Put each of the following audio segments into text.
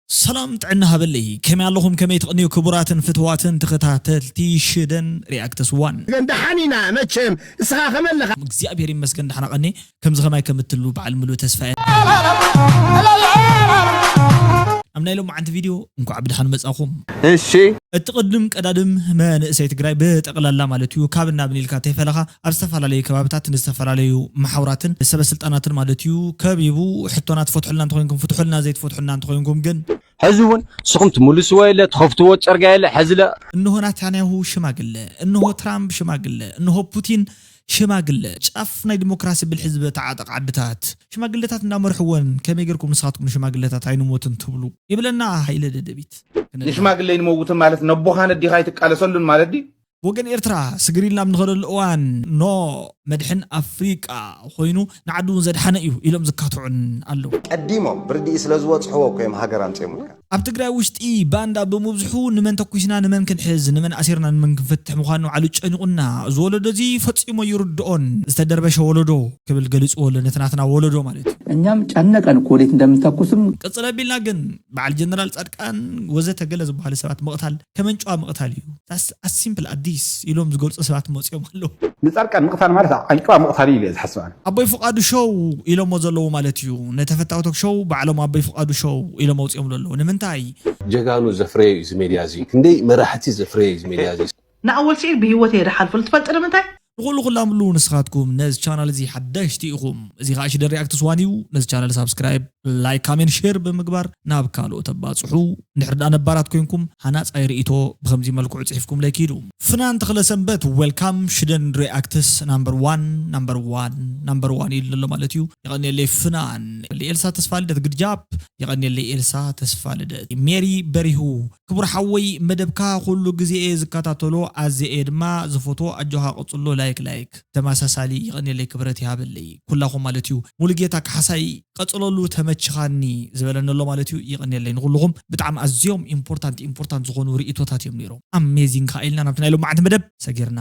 ሰላም ጥዕና ሃበለይ። ከመይ ኣለኹም? ከመይ ትቕንዩ? ክቡራትን ፍትዋትን ተኸታተልቲ ሽደን ሪኣክተስ ዋን። ግን ደሓን ኢና መቸም። እስኻ ከመይ ኣለኻ? እግዚኣብሔር ይመስገን ደሓና ቀኒ። ከምዚ ከማይ ከም እትሉ በዓል ምሉእ ተስፋ እየ። ኣብ ናይ ሎማዓንቲ ቪድዮ እንኳዕ ብደሓን መጻኹም። እሺ። እቲ ቅድም ቀዳድም መንእሰይ ትግራይ ብጠቕላላ ማለት እዩ ካብ ናብ ኒልካ ተይፈለኻ ኣብ ዝተፈላለዩ ከባብታት ንዝተፈላለዩ መሓውራትን ሰበ ስልጣናትን ማለት እዩ ከቢቡ ሕቶና ትፈትሑልና እንተኾይንኩም ፍትሑልና ዘይትፈትሑልና እንተኾይንኩም ግን ሕዚ እውን ንስኹም ትምልስዎ የለ ትኸፍትዎ ጨርጋ የለ ሕዝለ እንሆ ናታንያሁ ሽማግለ እንሆ ትራምፕ ሽማግለ እንሆ ፑቲን ሽማግለ ጫፍ ናይ ዲሞክራሲ ብልሒ ዝበተዓጠቕ ዓድታት ሽማግለታት እንዳመርሕወን ከመይ ጌርኩም ንስኻትኩም ንሽማግለታት ኣይንሞትን ትብሉ ይብለና ሃይለ ደደቢት። ንሽማግለ ይንመውትን ማለት ነቦኻ ነዲኻ ኣይትቃለሰሉን ማለት ድዩ? ወገን ኤርትራ ስግር ኢልና ኣብ ንኸደሉ እዋን ኖ መድሕን ኣፍሪቃ ኮይኑ ንዓዱ እውን ዘድሓነ እዩ ኢሎም ዝካትዑን ኣለዉ። ቀዲሞም ብርድኢ ስለ ዝበጽሕዎ እኮ እዮም ሃገር ኣምጺኦምልካ። ኣብ ትግራይ ውሽጢ ባንዳ ብምብዝሑ ንመን ተኩስና ንመን ክንሕዝ ንመን ኣሲርና ንመን ክንፈትሕ ምዃኑ ዓሉ ጨኒቑና። እዚ ወለዶ እዚ ፈጺሞ ይርድኦን ዝተደርበሸ ወለዶ ክብል ገሊጽዎ ኣሎ ነቲ ናትና ወለዶ ማለት እዩ። እኛም ጨነቀን እኮ ወዴት እንደምንተኩስም። ቅጽል ኣቢልና ግን በዓል ጀነራል ጻድቃን ወዘተ ገለ ዝበሃሉ ሰባት ምቕታል ከመንጭዋ ምቕታል እዩ። That's as simple as this ኢሎም ዝገልፁ ሰባት መፅኦም ኣለዉ። ንጻድቃን ምቕታል ማለት ኣንጭዋ ምቕታል እዩ ኢለ ዝሓስብ ኣነ። ኣቦይ ፍቓዱ ሾው ኢሎሞ ዘለዉ ማለት እዩ። ነተፈታዊ ቶክ ሾው ባዕሎም ኣቦይ ፍቓዱ ሾው ኢሎም ኣውፅኦም ዘለዉ ንምንታይ? ጀጋኑ ዘፍረየ እዩ እዚ ሜድያ እዚ። ክንደይ መራሕቲ ዘፍረየ እዩ እዚ ሜድያ እዚ። ንኣወል ስዒድ ብህይወት እየ ድሓልፈሉ ትፈልጥ ንምንታይ? ንኹሉ ኩላምሉ ንስኻትኩም ነዚ ቻናል እዚ ሓዳሽቲ ኢኹም። እዚ ኸዓ ሽደን ሪኣክትስ ዋን እዩ። ነዚ ቻናል ሳብስክራይብ፣ ላይክ፣ ካሜንት፣ ሼር ብምግባር ናብ ካልኦት ኣባፅሑ። እንድሕር ደኣ ነባራት ኮይንኩም ሃናፃይ ርእይቶ ብኸምዚ መልክዑ ፅሒፍኩምለይ ኪዱ። ፍናን ተኽለ ሰንበት ዌልካም ሽደን ሪኣክትስ ናምበር ዋን ናምበር ዋን ናምበር ዋን ኢሉ ኣሎ ማለት እዩ። የቐንየለይ ፍናን። ኤልሳ ተስፋ ልደት ግድጃፕ የቐንየለይ ኤልሳ ተስፋ ልደት። ሜሪ በሪሁ ክቡር ሓወይ መደብካ ኩሉ ግዜ እየ ዝከታተሎ ኣዝየ እየ ድማ ዝፈትዎ ኣጆኻ ቀጽሎ ላይክ ላይክ ተመሳሳሊ ይቐንየለይ ክብረት ይሃበለይ ኩላኹም ማለት እዩ ሙሉጌታ ካሕሳይ ቀጽለሉ ተመችኻኒ ዝበለኒ ኣሎ ማለት እዩ ይቐንየለይ ንኹልኹም ብጣዕሚ ኣዝዮም ኢምፖርታንት ኢምፖርታንት ዝኾኑ ርእይቶታት እዮም ነይሮም ኣሜዚንግ ከኣ ኢልና ናብቲ ናይ ሎማዓንቲ መደብ ሰጊርና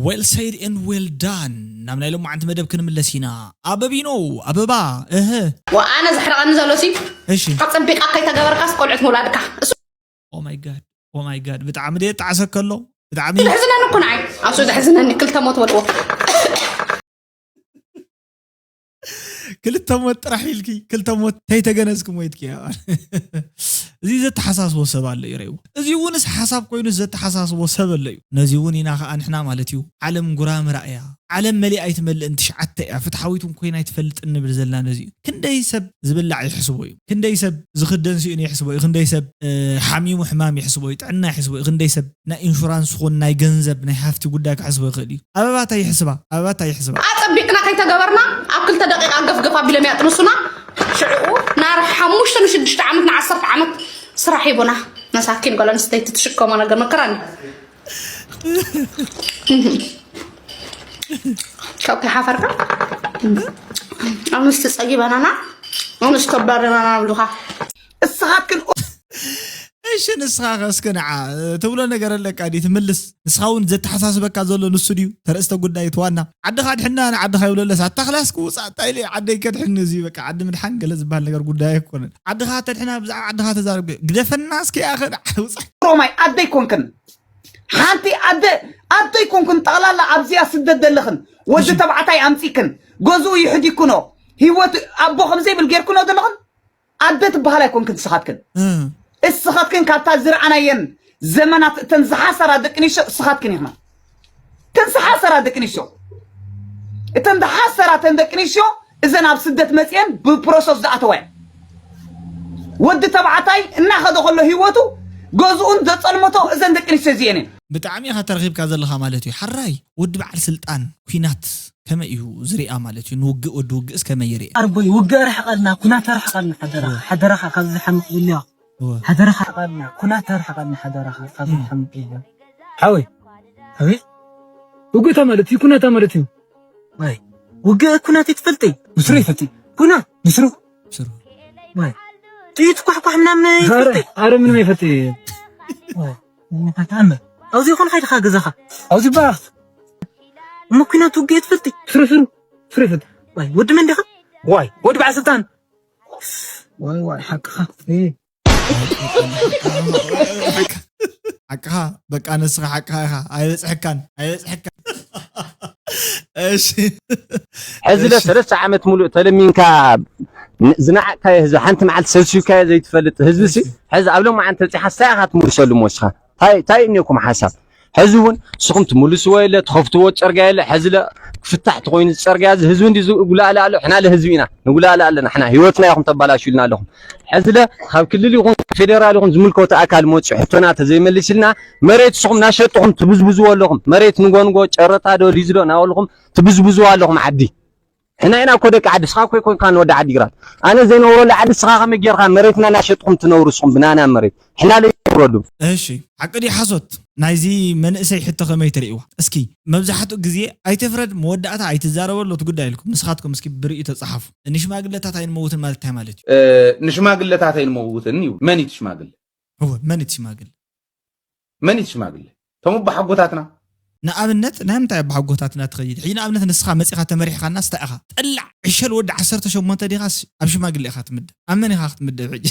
Well said and well done ናብ ናይ ሎማዓንቲ መደብ ክንምለስ ኢና ኣበቢኖ ኣበባ እህ ኣነ ዘሕረቐኒ ዘሎ ሲ እሺ ኣፀቢቓ ከይተገበርካስ ቆልዑት ምውላድካ እሱ oh my god oh my god ብጣዕሚ ደየ ጣዕሰ ከሎ ብጣዕሚ ዘሕዝነኒ እኮ ንዓይ ኣሱ ዘሕዝነኒ ክልተ ሞት በልዎ ክልተ ሞት ጥራሕ ኢልኪ ክልተ ሞት ተይተገነዝኪ ሞይትኪ እያ እዚ ዘተሓሳስቦ ሰብ ኣሎ ይረይዎ እዚ እውንስ ሓሳብ ኮይኑ ዘተሓሳስቦ ሰብ ኣሎ እዩ ነዚ እውን ኢና ከዓ ንሕና ማለት እዩ ዓለም ጉራምራ እያ ዓለም መሊኣ ኣይትመልእን ትሽዓተ እያ ፍትሓዊት እውን ኮይና ኣይትፈልጥን ንብል ዘለና ነዚ እዩ ክንደይ ሰብ ዝብላዕ ይሕስቦ እዩ ክንደይ ሰብ ዝኽደን ስኢኑ ይሕስቦ እዩ ክንደይ ሰብ ሓሚሙ ሕማም ይሕስቦ እዩ ጥዕና ይሕስቦ እዩ ክንደይ ሰብ ናይ ኢንሹራንስ ኹን ናይ ገንዘብ ናይ ሃፍቲ ጉዳይ ክሕስቦ ይኽእል እዩ ኣበባ እንታይ ይሕስባ ኣበባ እንታይ ይሕስባ ኣፀቢቕና ከይተገበርና ኣብ ክልተ ደቂቃ ገፍገፍ ኣቢሎም ያጥንሱና ሽዕኡ ናር ሓሙሽተ ንሽዱሽተ ዓመት ንዓሰርተ ዓመት ስራሕ ሂቡና መሳኪን ጓል ኣንስተይቲ ትሽከሞ ነገር መከራኒ ካብ ከይሓፈርካ ኣንስቲ ፀጊበናና ኣንስቲ ኣባረናና ብሉኻ እስኻትክን እሺ ንስኻ ከ እስከ ንዓ ትብሎ ነገር ኣለካ ድዩ ትምልስ ንስኻ እውን ዘተሓሳስበካ ዘሎ ንሱ ድዩ ተርእስተ ጉዳይ እቲ ዋና ዓድኻ ድሕና ንዓድኻ ይብለለስ ኣታ ክላስ ክውፃእ እንታይ ኢለ ዓደይ ከድሕን እዚ በቃ ዓዲ ምድሓን ገለ ዝበሃል ነገር ጉዳይ ኣይኮነን ዓድኻ ተድሕና ብዛዕባ ዓድኻ ተዛረብ ግደፈና እስኪ ኣኸ ንዓ ውፃእ ኦሮማይ ኣደይ ኮንክን ሓንቲ ኣደ ኣደይ ኮንክን ጠቕላላ ኣብዚኣ ስደት ዘለኽን ወዲ ተባዕታይ ኣምፂክን ገዝኡ ይሕዲኩኖ ሂወት ኣቦ ከምዘይብል ጌርኩኖ ዘለኽን ኣደ ትበሃል ኣይኮንክን ንስኻትክን እስኻትክን ካብታ ዝረኣናየን ዘመናት እተን ዝሓሰራ ደቂ ኣንስትዮ እስኻትክን ኢኽና እተን ዝሓሰራ ደቂ ኣንስትዮ እተን ዝሓሰራ እተን ደቂ ኣንስትዮ እዘን ኣብ ስደት መፅየን ብፕሮሰስ ዝኣተዋ እየን ወዲ ተባዕታይ እናኸደ ከሎ ሂወቱ ገዝኡን ዘፀልመቶ እዘን ደቂ ኣንስትዮ እዚኤን እየን ብጣዕሚ ኢኻ ተረኺብካ ዘለኻ ማለት እዩ ሓራይ ወዲ በዓል ስልጣን ኩናት ከመይ እዩ ዝሪኣ ማለት እዩ ንውግእ ወዲ ውግእስ ከመይ ይሪኣ ኣርቦይ ውግእ ኣርሕቐልና ኩናት ኣርሕቐልና ሓደራኻ ሓደራኻ ካብዚ ሓምቕ ኢልዮ ሓደራኻ ኣርሕቐልና ኩናት ኣርሕቐልና ሓደራኻ ካብዚ ሓምቕ ኢልዮ ሓወይ ኣቤት ውግእታ ማለት እዩ ኩናታ ማለት እዩ ዋይ ውግእ ኩናት ይትፈልጢ ምስሩ ይፈልጢ ኩናት ምስሩ ጥይት ኳሕኳሕ ምናምን ይፈልጢ ኣረ ምንም ይፈልጢ ተኣምር። ኣብዚ ይኹን ኸይድኻ ገዛኻ? ኣብዚ ባኽ። እሞ ኲናት ውግእ ትፈልጥ? ስሩ፣ ስሩ። ስሩ ይፈልጥ። ዋይ፣ ወዲ መን ዲኻ? ዋይ፣ ወዲ በዓል ስልጣን። ዋይ፣ ዋይ፣ ሓቅኻ። እ። ሓቅኻ፣ በቃ ንስኻ ሓቅኻ ኢኻ። ኣይበጽሐካን፣ ኣይበጽሐካን። እሺ። ሕዚ ለ እሺ። ሰለስተ ዓመት ሙሉእ ተለሚንካ ን-፣ ዝነዓቅካዮ ህዝቢ ሓንቲ መዓልቲ ሰልሲካዮ ዘይትፈልጥ ህዝቢ ሲ፣ እሺ። ሕዚ ኣብ ሎማዓንቲ በጺሓ እንታይ ኢኻ ትምልሰሉ እሞ ንስኻ? ታይ፣ ታይ እኒኦኩም ሓሳብ? ሕዚ እውን ንስኹም ትምልስዎ የለ፣ ትኸፍትዎ ጸርግያ የለ። ሕዚ ለ ክፍታሕ ተኾይኑ ጸርግያ እዚ ህዝቢ እንዲ ዝጉላለ ኣሎ። ሕና ለ ህዝቢ ኢና፣ ንጉላለ ኣለና። ሕና ህይወትና ኢኹም ተባላሽልና ኣለኹም። ሕዚ ለ ካብ ክልል ይኹን ፌዴራል ይኹን ዝምልከቶ ኣካል መጽኡ ሕቶና ተዘይመሊስልና መሬት ንስኹም ናሸጥኹም ትብዝብዝዎ ኣለኹም። መሬት ንጎ ንጎ ጨረታ ዶ ሊዝ ዶ ናበልኹም ትብዝብዝዎ ኣለኹም ዓዲ። ሕና ኢና እኮ ደቂ ዓዲ፣ ስኻ እኮ ኣይኮንካን ወዲ ዓዲግራት። ኣነ ዘይነብረሉ ዓዲ ስኻ ከመይ ጌርካ መሬትና ናሸጥኹም ትነብሩ ንስኹም ብናና መሬት? ሕና ለይነብረሉ። እሺ፣ ሓቂ ድዩ ሓሶት? ናይዚ መንእሰይ ሕቶ ከመይ ትርእይዋ? እስኪ መብዛሕትኡ ግዜ ኣይትፍረድ፣ መወዳእታ ኣይትዛረበሉ እቲ ጉዳይ ኢልኩም ንስኻትኩም እስኪ ብርእዩ ተጻሓፉ። ንሽማግለታት ኣይንመውትን ማለት እንታይ ማለት እዩ? እ፣ ንሽማግለታት ኣይንመውትን እዩ። መን እዩ እቲ ሽማግለ? እወ፣ መን እቲ ሽማግለ? መን እዩ እቲ ሽማግለ? እቶም ኣቦሓጎታትና። ንኣብነት ናይ ምንታይ ኣቦሓጎታትና ትኸይድ? ሕጂ ንኣብነት ንስኻ መጺኻ ተመሪሕኻና ስታ ኢኻ? ጠላዕ ዕሸል ወዲ ዓሰርተ ሸሞንተ ዲኻስ ኣብ ሽማግለ ኢኻ ትምደብ? ኣብ መን ኢኻ ክትምደብ ሕጂ?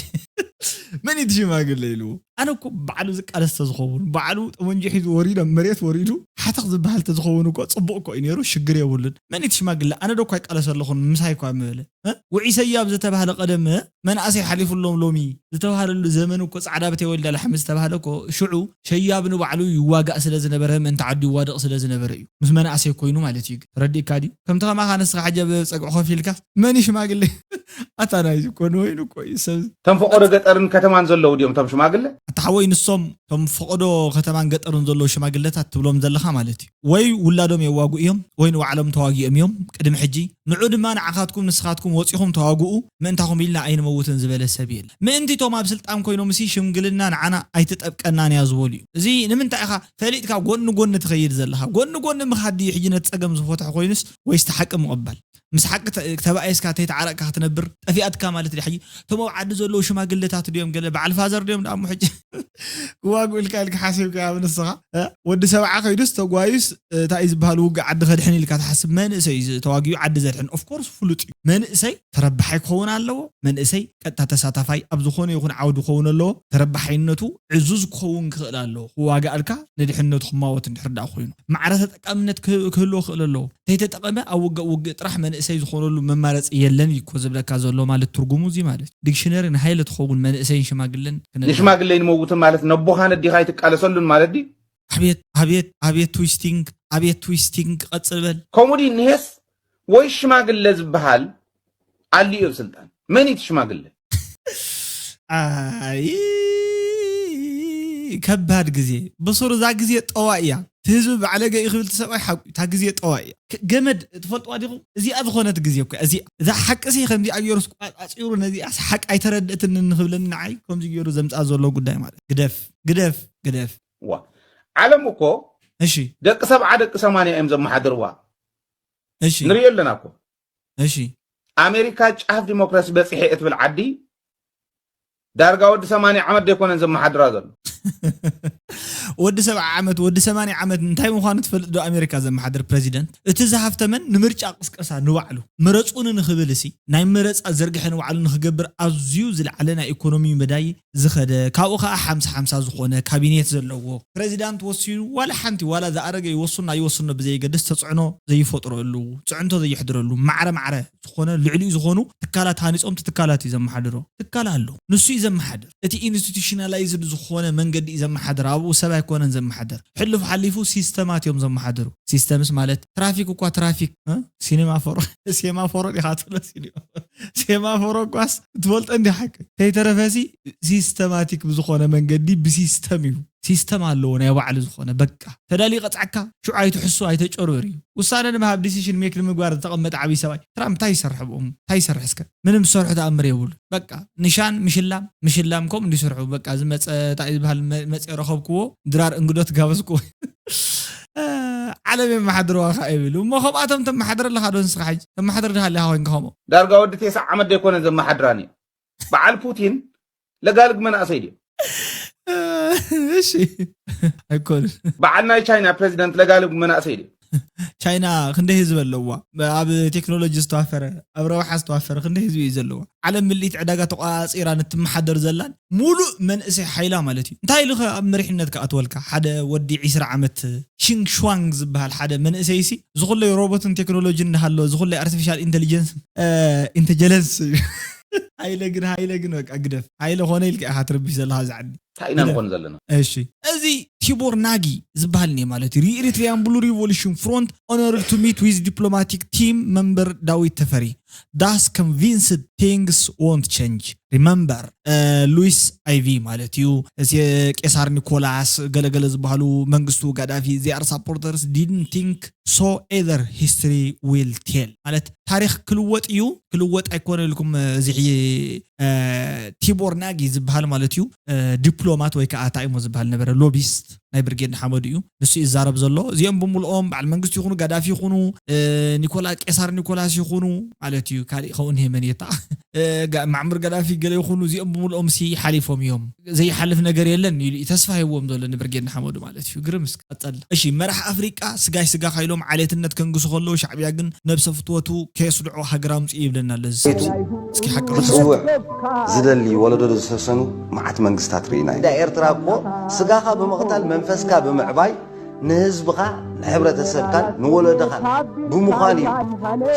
መን እዩ እቲ ሽማግለ ኢልዎ? ኣነ እኮ ባዕሉ ዝቃለስ ተዝኸውን፣ ባዕሉ ጠመንጃ ሒዙ ወሪዱ፣ ኣብ መሬት ወሪዱ ሓተኽ ዝበሃል ተዝኸውን እኮ ጽቡቕ እኮ እዩ ነይሩ፣ ሽግር የብሉን። መን እዩ እቲ ሽማግለ? ኣነ ዶ እኮ ኣይቃለስ ኣለኹን፣ ምሳይ እኳ ምበለ። እ? ውዒ ሰያብ ዝተባህለ ቀደም፣ እ? መንእሰይ ሓሊፉሎም ሎሚ ዝተባህለሉ ዘመን እኮ ጻዕዳ ብተይ ወልዳ ላሕሚ ዝተባህለ እኮ ሽዑ ሸያብ ንባዕሉ ይዋጋእ ስለ ዝነበረ፣ ምእንቲ ዓዱ ይዋደቕ ስለ ዝነበረ እዩ። ምስ መናእሰይ ኮይኑ ማለት እዩ። ተረዲእካ ድዩ? ከምቲ ከማኻ ንስኻ ሕጂ ኣብ ጸግዒ ኮፍ ኢልካ፣ መን እዩ ሽማግለ? ኣታ ናይዚ እኮ ንወይኑ እኮ እዩ ሰብ። እቶም ፈቐዶ ገጠርን ከተማን ዘለዉ ድዮም እቶም ሽማግለ? ኣታ ሓወይ፣ ንሶም እቶም ፈቐዶ ከተማን ገጠርን ዘለዉ ሽማግለታት ትብሎም ዘለኻ ማለት እዩ። ወይ ውላዶም የዋግኡ እዮም፣ ወይ ንባዕሎም ተዋጊኦም እዮም ቅድሚ ሕጂ። ንዑ ድማ ንዓኻትኩም ንስኻትኩም ወጺኹም ተዋግኡ፣ ምእንታኹም ኢልና ኣይንመውትን ዝበለ ሰብ የለን። ምእንቲ እቶም ኣብ ስልጣን ኮይኖም ሲ ሽምግልና ንዓና ኣይትጠብቀናን እያ ዝበሉ እዩ። እዚ ንምንታይ ኢኻ ፈሊጥካ ጎኒ ጎኒ ትኸይድ ዘለኻ? ጎኒ ጎኒ ምኻድ ድዩ ሕጂ ነቲ ጸገም ዝፈትሖ ኮይኑስ፣ ወይስ እቲ ሓቂ ምቕባል? ምስ ሓቂ ተ-፣ ተባኢስካ ተይተዓረቕካ ክትነብር ጠፊኣትካ ማለት ድዩ? ሕጂ እቶም ኣብ ዓዲ ዘለዉ ሽማግለታት ድዮም ገለ በዓል ፋዘር ድዮም ደኣ እሞ ሕጂ ክዋግኡ ኢልካ ኢልካ ሓሲብካ ኣብ ንስኻ፣ እ? ወዲ ሰብዓ ከይዱስ ተጓዩስ፣ እ፣ እንታይ እዩ ዝበሃል ውግእ ዓዲ ከድሕን ኢልካ ትሓስብ? መንእሰይ እዩ ተዋጊኡ ዓዲ ዘድሕን። ኦፍ ኮርስ ፍሉጥ እዩ። መንእሰይ ተረባሓይ ክኸውን ኣለዎ። መንእሰይ ቀጥታ ተሳታፋይ ኣብ ዝኾነ ይኹን ዓውዲ ክኸውን ኣለዎ። ተረባሓይነቱ ዕዙዝ ክኸውን ክኽእል ኣለዎ። ክዋጋእልካ ንድሕነቱ ክማወት እንድሕር ደኣ ኮይኑ። ማዕረ ተጠቃምነት ክህ-፣ ክህልዎ ክኽእል ኣለዎ። ተይተጠቐመ ኣብ ውግእ ውግእ ጥራሕ መንእሰይ ዝኾነሉ መማረፂ የለን እዩ እኮ ዝብለካ ዘሎ ማለት ትርጉሙ እዚ ማለት እዩ። ዲክሽነሪ ንሃይለ ትኸውን መንእሰይን ሽማግለን ክነዳ-፣ ንሽማግለይ ንመውትን ማለት ነቦኻ ነዲኻ ኣይትቃለሰሉን ማለት ድዩ? ኣቤት፣ ኣቤት፣ ኣቤት ትዊስቲንግ፣ ኣቤት ትዊስቲንግ፣ ቀጽል በል። ከምኡ ድዩ እኒሄስ ወይ ሽማግለ ዝበሃል ኣልዩ ኣብ ስልጣን? መን እዩ እቲ ሽማግለ? ኣይ፣ ከባድ ግዜ። ብሱሩ እዛ ግዜ ጠዋእ እያ። እቲ ህዝቢ ባዕለገ እዩ ክብል እቲ ሰብኣይ ሓቁ እዩ። እታ ግዜ ጠዋእ እያ። ክ-፣ ገመድ ትፈልጥዋ ዲኹም? እዚኣ ዝኾነት ግዜ እኮ እያ። እዚኣ፣ እዛ ሓቂ ሲ ከምዚኣ ገይሩ ስቋ-፣ ኣፂሩ ነዚኣ ሓቂ ኣይተረድእትንን ንኽብለኒ ንዓይ ከምዚ ገይሩ ዘምፅኣ ዘሎ ጉዳይ ማለት። ግደፍ፣ ግደፍ፣ ግደፍ። ዋ፣ ዓለም እኮ እሺ። ደቂ ሰብዓ ደቂ ሰማንያ እዮም ዘመሓድርዋ። እሺ። ንሪኦ ኣለና እኮ። እሺ። ኣሜሪካ ጫፍ ዲሞክራሲ በፂሐ እትብል ዓዲ ዳርጋ ወዲ ሰማንያ ዓመት ደይኮነን ዘመሓድራ ዘሎ። ወዲ ሰብዓ ዓመት፣ ወዲ ሰማንያ ዓመት እንታይ ምዃኑ ትፈልጥ ዶ? ኣሜሪካ ዘመሓድር ፕረዚደንት፣ እቲ ዝሃፍተመን ንምርጫ ቅስቀሳ ንባዕሉ ምረጹኒ ንኽብል እሲ ናይ መረጻ ዝርግሐ ንባዕሉ ንኽገብር ኣዝዩ ዝለዓለ ናይ ኢኮኖሚ መዳይ ዝኸደ፣ ካብኡ ኸዓ ሓምሳ ሓምሳ ዝኾነ ካቢኔት ዘለዎ ፕረዚዳንት ወሲኑ ዋላ ሓንቲ፣ ዋላ ዝኣረገ ይወስኖ ኣይወስኖ ብዘየገድስ ተጽዕኖ ዘይፈጥረሉ፣ ጽዕንቶ ዘየሕድረሉ፣ ማዕረ ማዕረ ዝኾነ ልዕሊኡ ዝኾኑ ትካላት ሃኒጾም፣ እቲ ትካላት እዩ ዘመሓድሮ። ትካል ኣሎ፣ ንሱ እዩ ዘመሓድር። እቲ ኢንስቲቱሽናላይዝድ ዝኾነ መንገዲ እዩ ዘመሓድር። ኣብኡ ሰብ ኣይኮነን ዘመሓድር። ሕሉፍ ሓሊፉ ሲስተማት እዮም ዘመሓድሩ። ሲስተምስ ማለት ትራፊክ እኳ ትራፊክ፣ እ? ሲኔማፎሮ፣ ሴማፎሮ ዲኻ ትብሎ? ሲኔማ-፣ ሴማፎሮ እኳስ ትፈልጦ እንዲ ሓቂ። ከይተረፈሲ ሲስተማቲክ ብዝኾነ መንገዲ ብሲስተም እዩ። ሲስተም ኣለዎ ናይ ባዕሉ ዝኾነ። በቃ ተዳልዩ ቀጽዓካ፣ ሽዑ ኣይትሕሱ፣ ኣይተጨርብር እዩ። ውሳነ ንምሃብ፣ ዲሲሽን ሜክ ንምግባር ዝተቐመጠ ዓብዪ ሰብኣይ ትራምፕ እንታይ ይሰርሕ ብኦም? እንታይ ይሰርሕ እስከ? ምንም ዝሰርሖ ተኣምር የብሉ። በቃ ንሻን ምሽላም፣ ምሽላም ከምኡ እንዲሰርሑ። በቃ ዝመጸ እንታይ ዝበሃል መ-፣ መጸ ረኸብክዎ፣ ድራር እንግዶት ጋበዝክዎ። ዓለም የመሓድርዋ ኸዓ ይብል። እሞ ከምኣቶም ተመሓድር ኣለኻ ዶ ንስኻ ሕጂ? ተመሓድር ድኻ ኣለኻ ኮይንካ ከምኡ? ዳርጋ ወዲ ቴስዓ ዓመት ደይኮነ ዘመሓድራኒ። በዓል ፑቲን ለጋልግ መናእሰይ ድዮም? እሺ ኣይኮን በዓል ናይ ቻይና ፕሬዚደንት ለጋልብ መናእሰይ ድዩ? ቻይና ክንደይ ህዝቢ ኣለዋ? ኣብ ቴክኖሎጂ ዝተዋፈረ ኣብ ረብሓ ዝተዋፈረ ክንደይ ህዝቢ እዩ ዘለዋ? ዓለም ምልኢት ዕዳጋ ተቋፂራ ንትመሓደር ዘላን ሙሉእ መንእሰይ ሓይላ ማለት እዩ። እንታይ ኢሉ ኣብ መሪሕነት ክኣትወልካ? ሓደ ወዲ ዕስራ ዓመት ሽንግ ሹዋንግ ዝበሃል ሓደ መንእሰይ ሲ ዝኩለይ ሮቦትን ቴክኖሎጂ እንዳሃለወ ዝኩለይ ኣርቲፊሻል ኢንቴሊጀንስ ኢንቴጀለንስ እዩ። ሃይለ ግን ሃይለ ግን በቃ ግደፍ። ሃይለ ኮነ ኢልካ ኢኻ ትርብሽ ዘለካ ዝዓዲ እንታይ ኢና ንኾን ዘለና? እሺ እዚ ቲቦር ናጊ ዝበሃል ኒ ማለት እዩ። Eritrean Blue Revolution Front honored to meet with diplomatic team member ዳዊት ተፈሪ thus convinced things won't change remember Luis I V ማለት እዩ። እዚ ቄሳር ኒኮላስ ገለገለ ዝበሃሉ መንግስቱ ጋዳፊ they are supporters didn't think so either history will tell ማለት ታሪክ ክልወጥ እዩ ክልወጥ ኣይኮነ ኢልኩም እዚ ቲቦር ናጊ ዝበሃል ማለት እዩ። ዲፕሎማት ወይ ከዓ እንታይ እሞ ዝበሃል ነበረ ሎቢስት ናይ ብርጌድ ንሓመዱ እዩ። ንሱ ይዛረብ ዘሎ እዚኦም ብምልኦም በዓል መንግስቲ ይኹኑ ጋዳፊ ይኹኑ ኒኮላ ቄሳር ኒኮላስ ይኹኑ ማለት እዩ። ካሊእ ከምኡ ንሄመን የታ ማዕምር ጋዳፊ ገለ ይኹኑ እዚኦም ብምልኦም ሲ ሓሊፎም እዮም። ዘይሓልፍ ነገር የለን ኢሉ እዩ ተስፋ ሂብዎም ዘሎ ንብርጌድ ንሓመዱ ማለት እዩ። ግርም እስኪ ቀፀል። እሺ መራሕ ኣፍሪቃ ስጋይ ስጋኻ ኢሎም ዓሌትነት ከንግሱ ከለዉ ሻዕብያ ግን ነብሰ ፍትወቱ ከየስድዖ ሃገር ኣምፅኡ ይብለና ኣሎ እዚ ሰብ። እስኪ ሓቂ ክፅውዕ ዝደሊ ወለዶ ዝሰሰኑ መዓት መንግስታት ርኢና ኢና። ኤርትራ እኮ ስጋኻ ብምቕታል መንፈስካ ብምዕባይ ንህዝብኻ ንሕብረተሰብካን ንወለዶኻን ብምዃን እዩ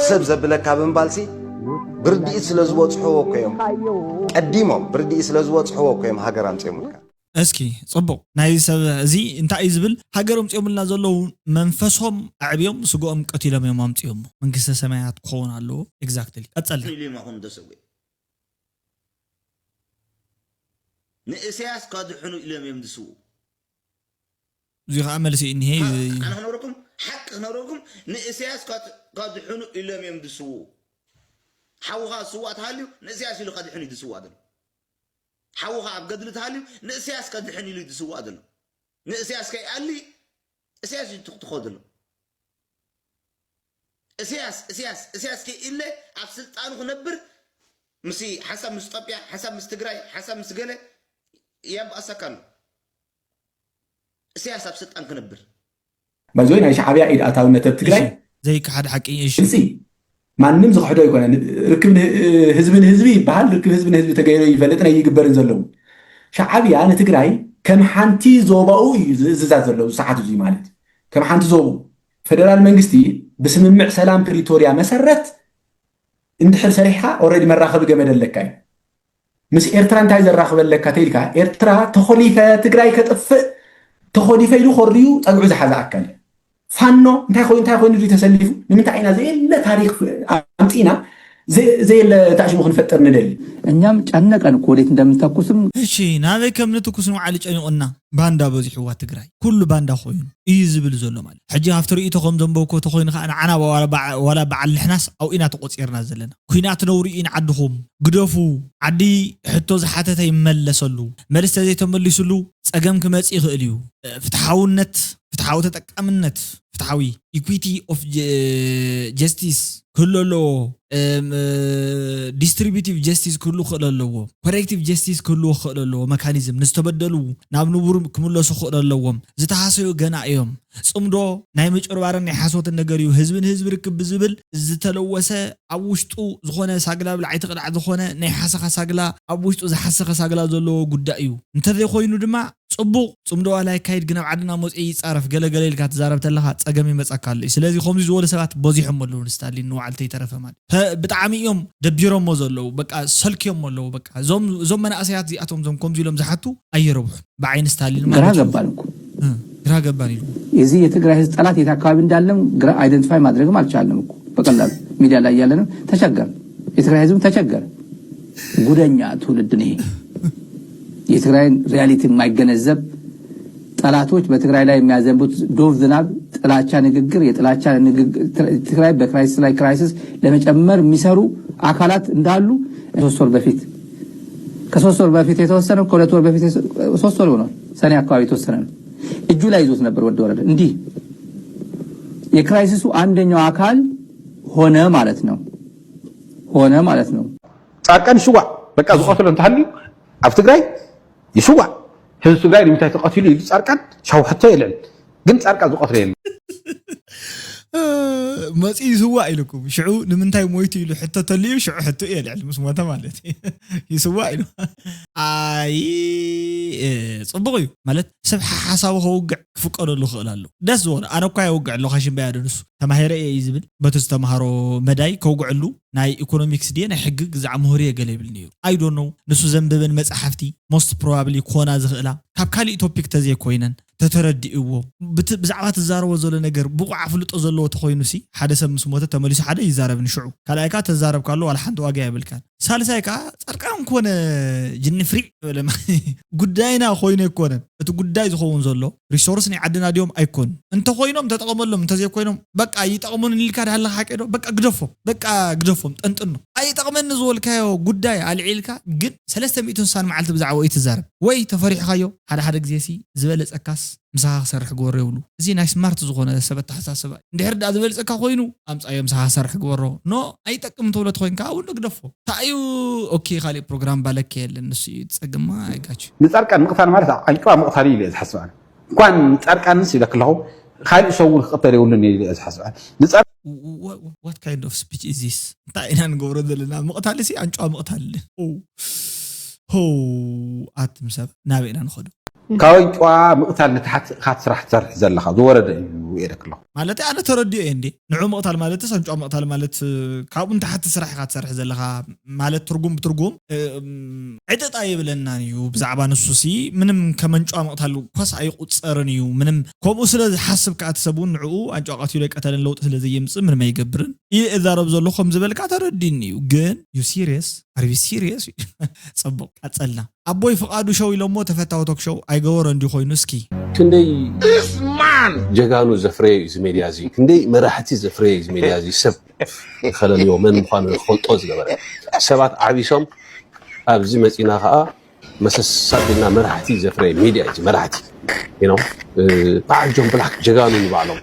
ሰብ ዘብለካ ብምባልሲ ብርድኢት ስለ ዝበፅሕዎ እኮ እዮም ቀዲሞም ብርድኢት ስለ ዝበፅሕዎ እኮ እዮም ሃገር ኣምፅኦምልካ። እስኪ ፅቡቕ ናይ ሰብ እዚ እንታይ እዩ ዝብል ሃገር ኣምፅኦምልና ዘለዉ መንፈሶም ኣዕብዮም ስግኦም ቀቲሎም እዮም ኣምፅኦሞ መንግስተ ሰማያት ክኸውን ኣለዎ። Exactly ቀፀልና። ኢሉ ይማኹን ተሰዊኡ ንእሰያስ ካድሕኑ ኢሎም እዮም ዝስውኡ። እዚ ከዓ መልሲ እኒሄ ኣነ ክነግረኩም ሓቂ ክነግረኩም ንእሰያስ ካድሕኑ ኢሎም እዮም ዝስውኡ። ሓውኻ ዝስዋእ ተሃልዩ ንእሰያስ ኢሉ ከድሕን እዩ ዝስዋእ ዘሎ። ሓውኻ ኣብ ገድሊ ተሃልዩ ንእሰያስ ከድሕን ኢሉ እዩ ዝስዋእ ዘሎ። ንእሰያስ ከይኣሊ እሰያስ እዩ ትኽትኾ ዘሎ። እስያስ እስያስ እስያስ ከይኢለ ኣብ ስልጣኑ ክነብር ምስ ሓሳብ ምስ ኢትዮጵያ ሓሳብ ምስ ትግራይ ሓሳብ ምስ ገለ ያንባእሰካ ኣሎ። እስያስ ኣብ ስልጣን ክነብር ባይዘወይ ናይ ሻዕብያ ኢድ ኣታውነት ኣብ ትግራይ ዘይከሓድ ሓቂ እሺ። ግልፂ ማንም ዝኽሕዶ ኣይኮነ። ርክብ ህዝቢ ንህዝቢ ይበሃል። ርክብ ህዝቢ ንህዝቢ ተገይሩ ይፈልጥን ኣይግበርን ዘለዉ። ሻዕብያ ንትግራይ ከም ሓንቲ ዞባኡ እዩ ዝእዝዛ ዘሎ ኣብዚ ሰዓት እዙይ ማለት ከም ሓንቲ ዞቡ። ፈደራል መንግስቲ ብስምምዕ ሰላም ፕሪቶርያ መሰረት እንድሕር ሰሪሕካ ኦረዲ መራኸቢ ገመድ ኣለካ እዩ። ምስ ኤርትራ እንታይ ዘራኽበለካ ተይልካ ኤርትራ ተኾሊፈ ትግራይ ከጥፍእ ተኾሊፈ ኢሉ ኮርድዩ ፀግዑ ዝሓዘ ኣካል እዩ። ፋኖ እንታይ ኮይኑ እንታይ ኮይኑ ድዩ ተሰሊፉ ንምንታይ ኢና ዘየለ ታሪክ ኣምፂና ዘየለ ታሽሙ ክንፈጥር ንደሊ። እኛም ጨነቀን እኮ ወዴት እንደምንተኩስም። እሺ ናበይ ከም ንትኩስ ንውዓሊ ጨኒቁና። ባንዳ በዚሕዋ ትግራይ ኩሉ ባንዳ ኮይኑ እዩ ዝብል ዘሎ ማለት ሕጂ ኣብቲ ርእይቶ ከም ዘንበብኮ ተኮይኑ ከዓ ንዓና ዋላ በዓል ንሕናስ ኣብኡ ኢና ተቆፂርና ዘለና ኩናት ነውሪ እዩ ንዓድኹም ግደፉ ዓዲ ሕቶ ዝሓተተ ይመለሰሉ መልስ ተዘይተመሊሱሉ ፀገም ክመፅእ ይኽእል እዩ ፍትሓውነት ፍትሓዊ ተጠቃምነት ፍትሓዊ equity of justice ክህሉ ኣለዎ distributive justice ክህሉ ክእል ኣለዎ corrective justice ክህልዎ ክእል ኣለዎ mechanism ንዝተበደሉ ናብ ንቡር ክምለሱ ክእል ኣለዎም ዝተሃሰዩ ገና እዮም ፅምዶ ናይ ምጭርባርን ናይ ሓሶትን ነገር እዩ ህዝቢ ንህዝቢ ርክብ ብዝብል ዝተለወሰ ኣብ ውሽጡ ዝኾነ ሳግላ ብላዕይቲ ቅዳዕ ዝኾነ ናይ ሓሰኻ ሳግላ ኣብ ውሽጡ ዝሓሰኸ ሳግላ ዘለዎ ጉዳይ እዩ እንተዘይኮይኑ ድማ ፅቡቕ ፅምዶ ዋላ የካይድ ግን ኣብ ዓድና መፅኡ ይፃረፍ ገለገለ ኢልካ ትዛረብ ተለኻ ፀገም ይመፀካ ኣሎ እዩ ስለዚ ከምዚ ዝበሉ ሰባት በዚሖም ኣለዉ ንስታሊን ንባዕሉ ተይተረፈ ማለት ብጣዕሚ እዮም ደቢሮሞ ዘለዉ በቃ ሰልክዮም ኣለዉ በቃ እዞም መናእሰያት እዚኣቶም እዞም ከምዚ ኢሎም ዝሓቱ ኣየረብሑን ብዓይኒ ስታሊን ግራ ገባን እኮ ግራ ገባን ኢሉ እዚ የትግራይ ህዝብ ጠላት የት አካባቢ እንዳለም ግራ identify ማድረግም አልቻልንም እኮ በቀላሉ ሚዲያ ላይ እያለንም ተቸገር የትግራይ ህዝብ ተቸገር ጉደኛ ትውልድ ነው ይሄ የትግራይን reality የማይገነዘብ ጠላቶች በትግራይ ላይ የሚያዘንቡት ዶፍ ዝናብ ጥላቻ ንግግር የጥላቻ ትግራይ በ crisis ላይ crisis ለመጨመር የሚሰሩ አካላት እንዳሉ ሶስት ወር በፊት ከሶስት ወር በፊት የተወሰነ ከሁለት ወር በፊት ሶስት ወር ሆኗል። ሰኔ አካባቢ የተወሰነ ነው። እጁ ላይ ይዞት ነበር ወደ ወረደ እንዲህ የ crisis ኡ አንደኛው አካል ሆነ ማለት ነው። ሆነ ማለት ነው። ጻድቃን ይስዋእ በቃ ዝቀትሎ እንተሃልዩ ኣብ ትግራይ ይስዋእ። ህዝቢ ትግራይ ንምንታይ ተቐቲሉ ኢሉ ፃርቃን ሻው ሕቶ የለን። ግን ፃርቃን ዝቐትሎ የለን። መፂኡ ይስዋእ ኢልኩም ሽዑ ንምንታይ ሞይቱ ኢሉ ሕቶ ተልዩ ሽዑ ሕቶ የልዕል ምስ ሞተ ማለት እዩ። ይስዋእ ኢሉ ኣይ እ፣ ፅቡቕ እዩ ማለት ሰብ ሓሳቡ ከውግዕ ክፍቀደሉ ክኽእል ኣሎ። ደስ ዝበሎ ኣነ እኳ የውግዕ ኣለኹ ካሽምባይ ኣደ ንሱ ተማሂረ እየ እዩ ዝብል በቲ ዝተምሃሮ መዳይ ከውግዐሉ ናይ ኢኮኖሚክስ ድየ ናይ ሕጊ ግዛዕ ምሁር እየ ገለ ይብል ነይሩ። ኣይዶኖ ንሱ ዘንብበን መፅሓፍቲ most probably ክኾና ዝኽእላ ካብ ካሊእ ቶፒክ ተዘይኮይነን ተተረዲእዎ ብዛዕባ ትዛረቦ ዘሎ ነገር ብቑዕ ኣፍልጦ ዘለዎ ተኮይኑ ሲ ሓደ ሰብ ምስ ሞተ ተመሊሱ ሓደ ይዛረብ ንሽዑ ካልኣይ ከዓ ተዛረብ ካሎ ዋላ ሓንቲ ዋጋ የብልካን። ሳልሳይ ከዓ ፃድቃን ኮነ ጅኒ ፍሪዕ በለ ጉዳይና ኮይኑ ኣይኮነን። እቲ ጉዳይ ዝኸውን ዘሎ ሪሶርስ ናይ ዓድና ድዮም ኣይኮኑ እንተኮይኖም ተጠቐመሎም እንተዘይኮይኖም በቃ ይጠቕሙን ኢልካ ዳሃለካ ሓቂ ዶ በቃ ግደፎም በቃ ግደፎም ጠንጥኖ። ኣይጠቕመኒ ዝበልካዮ ጉዳይ ኣልዒልካ ግን ሰለስተ ሚእትን ስሳን መዓልቲ ብዛዕባኡ ይትዛረብ ወይ ተፈሪሕካዮ ሓደ ሓደ ግዜ ሲ ዝበለፀካስ ምሳኻ ክሰርሕ ግበሮ ይብሉ። እዚ ናይ ስማርት ዝኾነ ሰብ ኣተሓሳስባ እዩ። እንድሕር ደኣ ዝበልፀካ ኮይኑ ኣምፃዮ ምሳኻ ክሰርሕ ግበሮ። ኖ ኣይጠቅም ትብሎ ተኮይንካ እውን ግደፎ። እንታይ እዩ ኦኬ ካሊእ ፕሮግራም ባለከ የለን ንሱ እዩ ፀግማ ኣይጋች ንፃርቃን ምቕታል ማለት ኣንጭዋ ምቕታል እዩ ኢለ ዝሓስብ ኣነ። እንኳን ፃርቃንስ ኢለ ከለኹ ካሊእ ሰው እውን ክቕተል የብሉን እየ ኢለ ዝሓስብ ኣነ። ንፃር what kind of speech is this እንታይ ኢና ንገብሮ ዘለና ምቕታል ሲ ኣንጭዋ ምቕታል ሆ ኣትም ሰብ ናበይ ኢና ንኸዶ ካብ ኣንጭዋ ምቕታል ንታሕቲ ኢኻ ስራሕ ትሰርሕ ዘለኻ ዝወረደ እዩ ኢለ ከለኹ ማለት ኣነ ተረዲኦ እየ እንዴ ንዑ ምቕታል ማለት ኣንጭዋ ምቕታል ማለት ካብኡ ንታሕቲ ስራሕ ኢኻ ትሰርሕ ዘለኻ ማለት ትርጉም ብትርጉም ዕጥጥ ኣይብለናን እዩ ብዛዕባ ንሱ ሲ ምንም ከም ኣንጭዋ ምቕታል ኮስ ኣይቁፀርን እዩ ምንም ከምኡ ስለ ዝሓስብ ከዓ እቲ ሰብ እውን ንዕኡ ኣንጭዋ ቀቲሉ ኣይቀተለን ለውጢ ስለ ዘየምፅእ ምንም ኣይገብርን እየ እዛረብ ዘሎ ከም ዝበልካ ተረዲኒ እዩ ግን you serious are you serious እዩ ፅቡቅ ቀፀልና ኣቦይ ፍቃዱ ሸው ኢሎሞ ተፈታዊ ቶክ ሸው ኣይገበሮ እንዲ ኮይኑ እስኪ ክንደይ ጀጋኑ ዘፍረየ እዩ እዚ ሜድያ እዚ ክንደይ መራሕቲ ዘፍረየ እዩ እዚ ሜድያ እዚ ሰብ ከለልዮ መን ምኳኑ ክፈልጦ ዝገበረ ሰባት ዓቢሶም ኣብዚ መፂና ከዓ መሰሳቢልና መራሕቲ ዘፍረየ ሚድያ እዩ መራሕቲ በዓል ጆን ብላክ ጀጋኑ ንባዕሎም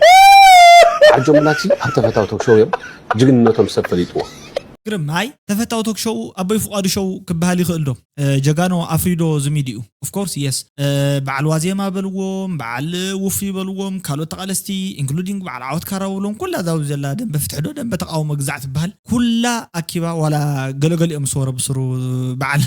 በዓል ጆን ብላክ ኣብ ተፈታዊ ቶክሾው እዮም ጅግንነቶም ሰብ ፈሊጥዎ ግርማይ ተፈታዊ ቶክሾው ኣቦይ ፍቃዱ ሾው ክበሃል ይኽእል ዶ ጀጋኖ ኣፍሪዶ ዝሚድኡ ኦፍኮርስ የስ በዓል ዋዜማ በልዎም በዓል ውፉይ በልዎም ካልኦት ተቃለስቲ ኢንክሉዲንግ በዓል ዓወት ካራ በልዎም ኩላ ዛብ ዘላ ደንበ ፍትሒ ዶ ደንበ ተቃውሞ ግዛዕ ትበሃል ኩላ ኣኪባ ዋላ ገለገሊኦም ዝሰወረ ብስሩ በዓል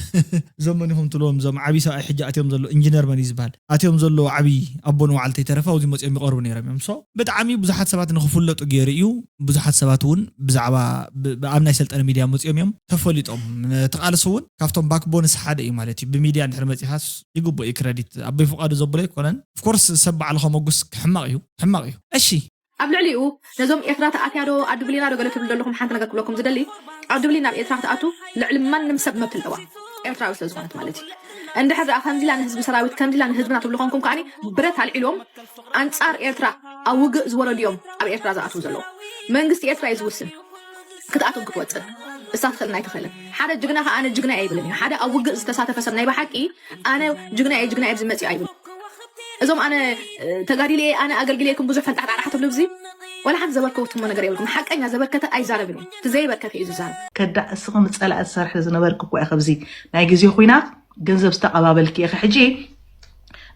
እዞም መን ኢኹም ትብልዎም እዞም ዓብዪ ሰብኣይ ሕጂ ኣትዮም ዘሎ ኢንጂነር መን እዩ ዝበሃል ኣትዮም ዘሎ ዓብዪ ኣቦ ንባዕልተይ ተረፈ ኣብዚ መፅኦም ይቐርቡ ነይሮም እዮም ሶ ብጣዕሚ ብዙሓት ሰባት ንክፍለጡ ገይሩ እዩ ብዙሓት ሰባት እውን ብዛዕባ ኣብ ናይ ሰልጠነ ሚድያ መፅኦም እዮም ተፈሊጦም እቲ ቃልሲ እውን ካብቶም ባክቦንስ ሓደ እዩ ማለት እዩ ብሚድያ እንድሕር መፂኻስ ይግብኦ እዩ ክረዲት ኣቦይ ፍቃዱ ዘብሎ ኣይኮነን ኦፍኮርስ ሰብ ባዕሉ ከመጉስ ሕማቕ እዩ ሕማቕ እዩ እሺ ኣብ ልዕሊኡ ነዞም ኤርትራ ተኣትያ ዶ ኣዲ ብሌና ዶ ገለ ትብሉ ዘለኹም ሓንቲ ነገር ክብለኩም ዝደሊ ኣዲ ብሌን ናብ ኤርትራ ክትኣቱ ልዕሊ ማንም ሰብ መብት ኣለዋ ኤርትራዊ ስለ ዝኾነት ማለት እዩ እንድሕር ደኣ ከምዚላ ንህዝቢ ሰራዊት ከምዚላ ንህዝብና ትብሉ ኮንኩም ከዓኒ ብረት ኣልዒሎም ኣንጻር ኤርትራ ኣብ ውግእ ዝወረዱ እዮም ኣብ ኤርትራ ዝኣትዉ ዘለዉ መንግስቲ ኤርትራ እዩ ዝውስን ክትኣትን ክትወፅን እሳ ትኽእልን ኣይትኽእልን ሓደ ጅግና ከ ኣነ ጅግና እየ ይብልን እዩ ሓደ ኣብ ውግእ ዝተሳተፈ ሰብ ናይ ብሓቂ ኣነ ጅግና እየ ጅግና እየ ዝመፅእ ኣይብል እዞም ኣነ ተጋዲለ እየ ኣነ ኣገልግለ እየ ብዙሕ ፈልጣሕጣሕ ትብሉ ብዚ ወላ ሓንቲ ዘበርከትሞ ነገር የብልኩም ሓቀኛ ዘበርከተ ኣይዛረብን እዩ እቲ ዘይበርከተ እዩ ዝዛረብ ከዳዕ እስኺ ንፀላኢ ትሰርሒ ዝነበርኪ እኮ ኢኺ ኣብዚ ናይ ግዜ ኩናት ገንዘብ ዝተቐባበልኪ ኢኺ ሕጂ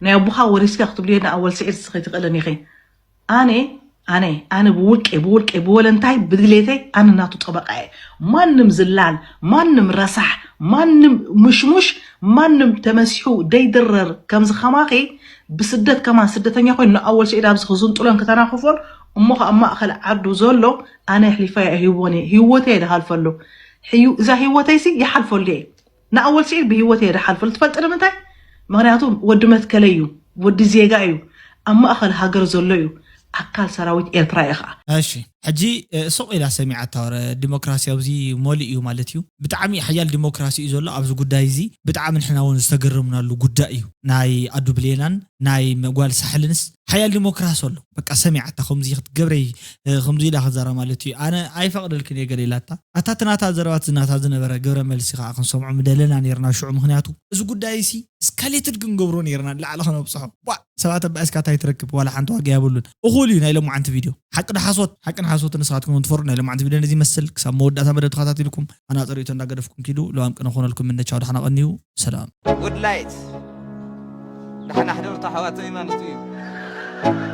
ናይ ኣቦኻ ወሪስካ ክትብልዮ ንኣወል ስዒድ እስኺ ትኽእልን ኢኺ ኣነ ኣነ ኣነ ብውልቀይ ብውልቀይ ብወለንታይ ብድሌተይ ኣነ ናቱ ጠበቃ እየ ማንም ዝላል ማንም ረሳሕ ማንም ምሽሙሽ ማንም ተመሲሑ ደይድረር ከምዚ ከማኺ ብስደት ከማን ስደተኛ ኮይኑ ንኣወል ስዒድ ኣብዚ ክዝንጥሎን ክተናኽፎን እሞ ከኣ ማእኸል ዓዱ ዘሎ ኣነ ኣሕሊፈ ኣይህቦን እየ ህይወተይ እየ ዝሃልፈሉ እዛ ህይወተይሲ ይሓልፈሉ እየ ንኣወል ስዒድ ብህይወት እየ ድሓልፈሉ ትፈልጢ ንምንታይ? ምኽንያቱ ወዲ መትከለይ እዩ፣ ወዲ ዜጋ እዩ፣ ኣብ ማእኸል ሃገር ዘሎ እዩ፣ ኣካል ሰራዊት ኤርትራ እዩ ኸዓ። እሺ ሕጂ ሱቕ ኢላ ሰሚዓታ ወረ ዲሞክራሲ ኣብዚ መሊኡ እዩ ማለት እዩ። ብጣዕሚ ሓያል ዲሞክራሲ እዩ ዘሎ ኣብዚ ጉዳይ እዚ። ብጣዕሚ ንሕና እውን ዝተገረምናሉ ጉዳይ እዩ ናይ ኣዱ ብሌናን ናይ ጓል ሳሕልንስ ሓያል ዲሞክራሲ ኣሎ። በቃ ሰሚዓታ ከምዚ ክትገብረይ ከምዚ ኢላ ክዛራ ማለት እዩ። ኣነ ኣይፈቕደልክን እየ ገለ ኢላታ። ኣታ እቲ ናታ ዘረባ እቲ ናታ ዝነበረ ግብረ መልሲ ከዓ ክንሰምዖ ምደለና ነይርና ሽዑ። ምኽንያቱ እዚ ጉዳይ ሲ እስካሌትድ ክንገብሮ ነይርና ንላዕሊ ከነብፅሖ። ዋ ሰባት ኣባእስካ እንታይ ትረክብ ዋላ ሓንቲ ዋጋ የብሉን። እኹል እዩ ናይ ሎማዓንቲ ቪድዮ። ሓቂ ዶ ሓሶት? ሓቅን ሓሶትን ንስኻትኩም እውን ትፈርዱ። ናይ ሎማዓንቲ ቪድዮ ነዚ ይመስል። ክሳብ መወዳእታ መደብ ተኸታቲልኩም ኣናፅር ርእይቶ እንዳገደፍኩም ኪዱ። ለዋም ቅነ ክኾነልኩም ምነ ቻው ደሓና ቀንዩ። ሰላም። Good light. ደሓን ኣሕደሩ ኣሕዋተይ ማለቱ እዩ።